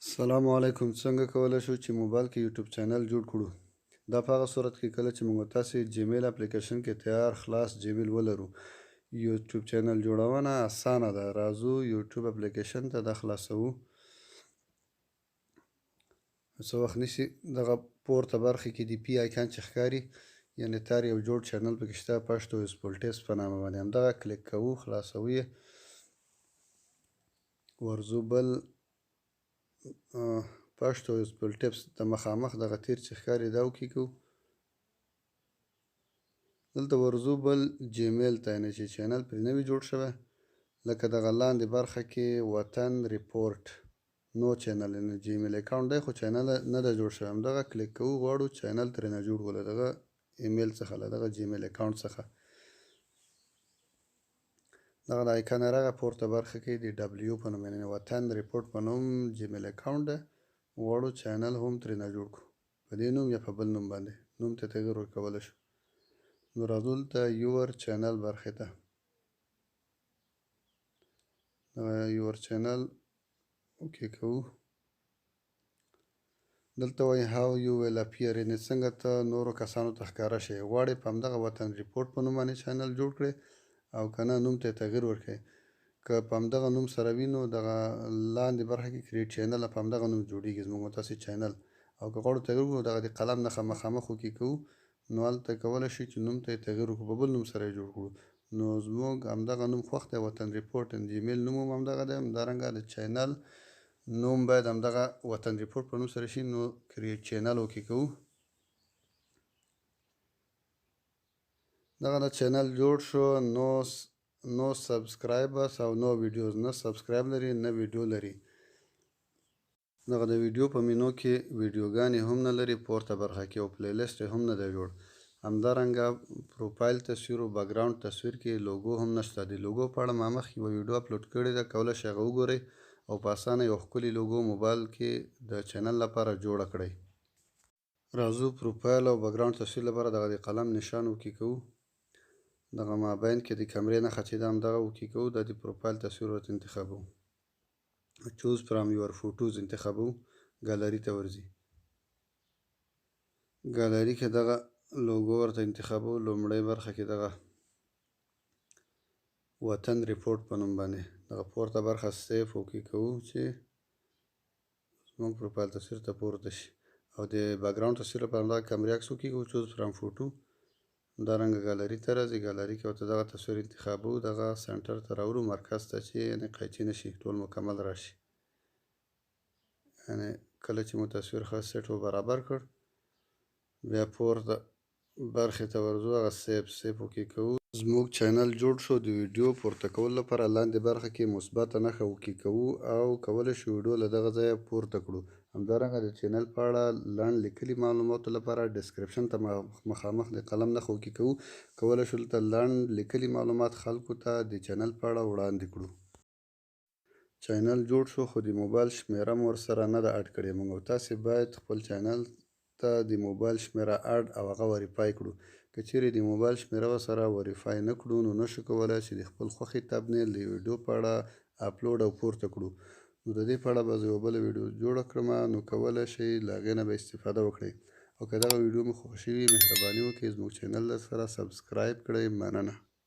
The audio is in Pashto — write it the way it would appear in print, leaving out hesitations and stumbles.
السلام علیکم. څنګه کولی شو چې موبایل کې یوټیوب چینل جوړ کړو؟ دا په هغه صورت کې کله چې موږ تاسې جیمیل اپلیکیشن کې تیار خلاص جیمیل ولرو. یوټیوب چینل جوړونه اسانه ده. راځو یوټیوب اپلیکیشن ته، دا خلاصوو. څه وخت نیسي. دغه پورته برخې کې د پی آیکان چې ښکاري، یعنې تار یو جوړ چینل پکې شته، پښتو سپولټیس په نامه باندې، همدغه کلیک کوو، خلاصوو یې. ورځو بل پښتو سپولټیپس د مخامخ دغه تیر چې ښکاري دا وکیکو. دلته ورځو بل جیمیل ته، یعنې چې چینل پرې نوی جوړ شوی، لکه دغه لاندې برخه کې وطن ریپورټ نو چینل، یعنې جیمیل اکاونټ دی خو چینل نه دی جوړ شوی. همدغه کلیک کوو، غواړو چینل ترېنه جوړ کړو له دغه ایمیل څخه، له دغه جیمیل اکاونټ څخه. دغه د آیکن راغی، پورته برخه کې د ډبلیو په نوم، یعنې وطن ریپورټ په نوم جیمیل اکاونټ دی، غواړو چینل هم ترېنه جوړ کړو په دې نوم یا په بل نوم باندې، نوم ته تغیر ورکولی شو. نو راځو دلته your channel برخې ته، دغه your channel okay کوو. دلته وایي how you will appear، یعنې څنګه ته نورو کسانو ته ښکاره شې. غواړې په همدغه وطن ریپورټ په نوم باندې چینل جوړ کړې او که نه نوم ته یې تغیر ورکړې. که په همدغه نوم سره وي نو دغه لاندې برخه کې create channel په همدغه نوم جوړېږي زموږ تاسې چینل، او که غواړو تغیر وکړو دغه د قلم نښه مخامخ okay کوو، نو هلته کولی شو چې نوم ته یې تغیر وکړو، په بل نوم سره یې جوړ کړو. نو زموږ همدغه نوم خوښ دی، وطن ریپورټ جیمیل نوم هم همدغه دی، همدارنګه د چینل نوم باید همدغه وطن ریپورټ په نوم سره شي. نو create channel okay کوو. دغه د چینل جوړ شو. No subscribers او no videos، نه subscribe لري نه ویډیو لري. دغه د ویډیو په مینو کې ویډیوګانې هم نه لري پورته برخه کې، او playlist یې هم نه دی جوړ. همدارنګه پروفایل تصویر او background تصویر کې لوګو هم نشته. د لوګو په اړه ما مخکې یوه ویډیو اپلوډ کړې ده، کولی شئ هغه وګورئ او په اسانه یو ښکلي لوګو موبایل کې د چینل لپاره جوړه کړئ. راځو پروفایل او background تصویر لپاره دغه د قلم نشان okay کوو. دغه مابین کې د کمرې نښه چې ده همدغه okay کوو. دا د پروفایل تصویر ورته انتخابوو، choose from your photos انتخابوو، ګالري ته ورځي. ګالري کې دغه لوګو ورته انتخابوو. لومړۍ برخه کې دغه وطن ریپورټ په نوم باندې دغه پورته برخه save okay کوو چې زموږ پروفایل تصویر ته پورته شي. او د background تصویر لپاره همدغه کمرې عکس okay کوو، choose from photo. همدارنګه ګالري ته راځي، ګالري کې ورته دغه تصویر انتخابوو، دغه center ته راوړو، مرکز ته، چې یعنې قیچي نه شي، ټول مکمل راشي. یعنې کله چې مو تصویر ښه سیټ و برابر کړ، بیا پورته برخې ته ورځو، هغه save okay کوو. زموږ چینل جوړ شو. د ویډیو پورته کولو لپاره لاندې برخه کې مثبته نښه okay کوو او کولی شو ویډیو له دغه ځایه پورته کړو. همدارنګه د چینل په اړه لنډ لیکلي معلوماتو لپاره description ته مخامخ د قلم نښه okay کوو، کولی شو دلته لنډ لیکلي معلومات خلکو ته د چینل په اړه وړاندې کړو. چینل جوړ شو خو د موبایل شمېره مو ورسره نه ده add کړې. موږ او تاسې باید خپل چینل ته د موبایل شمېره add او هغه verify کړو. که چیرې د موبایل شمېره ورسره verify نه کړو نو نشو کولی چې د خپل خوښې thumbnail د ویډیو په اړه اپلوډ او پورته کړو. نو د دې په اړه به زه یوه بله ویډیو جوړه کړم، نو کولی شئ له هغې نه به استفاده وکړئ. او که دغه ویډیو مو خوښه شوي، مهرباني وکړئ زموږ چینل در سره subscribe کړئ. مننه.